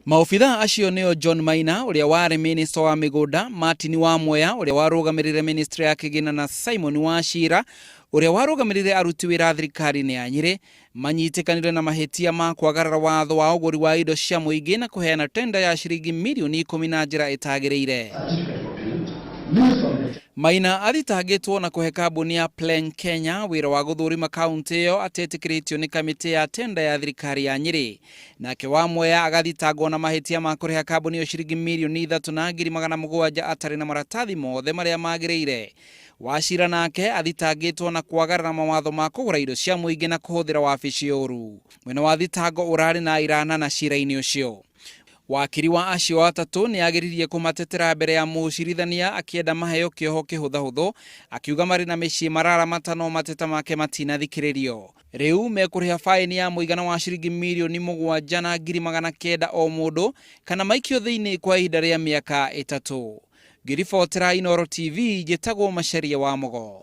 Maobithaa acio nĩo John Maina ũrĩa warĩ minista wa mĩgũnda, Martin Wamweya ũrĩa warũgamĩrĩire ministry ya kĩgĩna na Simon Wachira ũrĩa warũgamĩrĩire aruti wĩra a thirikari-inĩ ya Nyĩrĩ, manyitĩkanire na mahĩtia ma kwagarara watho wa ũgũri wa indo cia mũingĩ na kũheana tenda ya ciringi mirioni ikũmi na njĩra ĩtagĩrĩire. Maina athitangĩtwo na kũhe kambuni ya Plen Kenya wĩra wa gũthũrima kaunti ĩyo atetĩkĩrĩtio nĩ kamĩtĩ ya tenda ya thirikari ya Nyĩrĩ. Nake Wamweya agathitangwo na mahĩtia ma kũrĩha kambuni ĩyo ciringi mirioni 3,700,000 atarĩ na maratathi mothe marĩa magĩrĩire. Wachira nake athitangĩtwo na kwagarara mawatho ma kũgũra indo cia mũingĩ na kũhũthĩra wabici ũru. Mwena wa thitango ũrarĩ na aira anana cira-inĩ ũcio. Wakiri wa acio atatũ nĩ ageririe kũmatetera mbere ya mũcirithania akĩenda maheo kĩoho kĩhũthahũthũ, akiuga marĩ na mĩciĩ mararamata no mateta make matinathikĩrĩrio. Rĩu mekũrĩha faĩni ya mũigana wa ciringi mirioni 9,900 o mũndũ kana maikio thĩinĩ kwa ihinda rĩa mĩaka ĩtatũ. Ngĩribotera Inooro TV, njĩtagwo Macharia wa Mũgo.